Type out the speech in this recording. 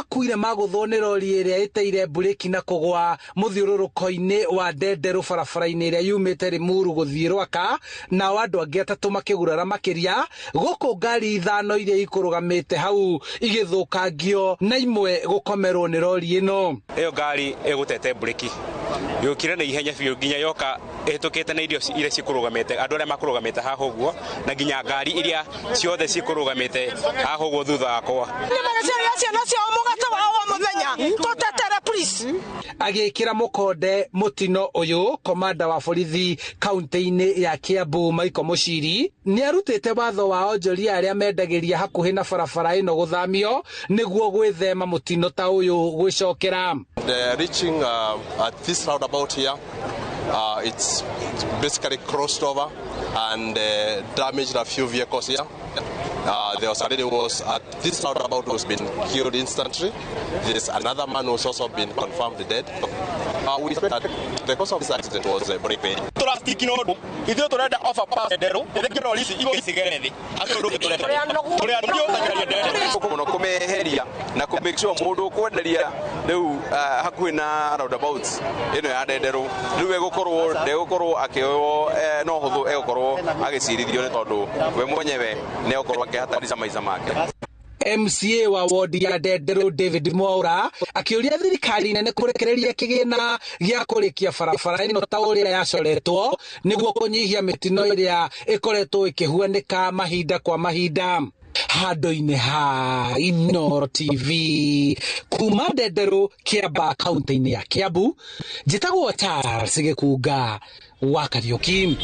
makuire magũthwo nĩ rori ĩrĩa ĩteire mburĩki na kũgwa mũthiũrũrũko-inĩ wa Ndenderũ barabara-inĩ ĩrĩa yumĩte Limuru gũthiĩ Rwaka, nao andũ angĩ atatũ makĩgurara makĩria, gũkũ ngari ithano iria ikũrũgamĩte hau igĩthũkangio na imwe gũkomerwo nĩ rori ĩno. Ĩyo ngari ĩgũtete mburĩki yũkire na ihenya biũ nginya yoka ĩhĩtũkĩte na irio iria cikũrũgamĩte, andũ arĩa makũrũgamĩte haha ũguo, na nginya ngari iria ciothe cikũrũgamĩte haha ũguo thutha wakwa. Nĩ mareciria ciana ciao mũgate wao wa mũthenya, tũtetere please. Agĩkĩra mũkonde mũtino ũyũ, komanda wa borithi kaunti-inĩ ya Kiambu Michael Muchiri nĩ arutĩte watho wa onjoria arĩa mendagĩria hakuhĩ na barabara ĩno gũthamio nĩguo gwĩthema mũtino ta ũyũ gwĩcokera. The reaching at this roundabout here, it's basically crossed over and damaged a few vehicles here. There was a lady who was at this roundabout who's been killed instantly. There's another man who's also been confirmed dead. We expect that the cause of this accident was a brake failure. Tũrastiki no ũndũ ithuĩ tũrenda overpass nderũ ĩrĩa rori ici igũcigere thĩ acio ũndũ tũrenda tũrĩ andũ mũno kũmeheria na kũ make sure mũndũ ũkwenderia rĩu hakuhĩ na roundabout ĩno ya Ndenderũ rĩu egũkorwo ndegũkorwo akĩoywo no hũthũ egũkorwo agĩcirithio nĩ tondũ we mwenyewe nĩ egũkorwo akĩhatarica maica make. MCA wa wodi ya Ndenderũ David Mwaura akĩũria thirikari nene kũrekereria kĩgĩna gĩa kũrĩkia barabara ĩno ta ũrĩa yacoretwo nĩguo kũnyihia mĩtino ĩrĩa ĩkoretwo ĩkĩhuanĩka mahinda kwa mahinda. Handũ-inĩ ha Inooro TV kuma Ndenderũ, Kiambaa, kaunti-inĩ ya Kiambu, njĩtagwo Charles Gĩkunga wa Kariũki.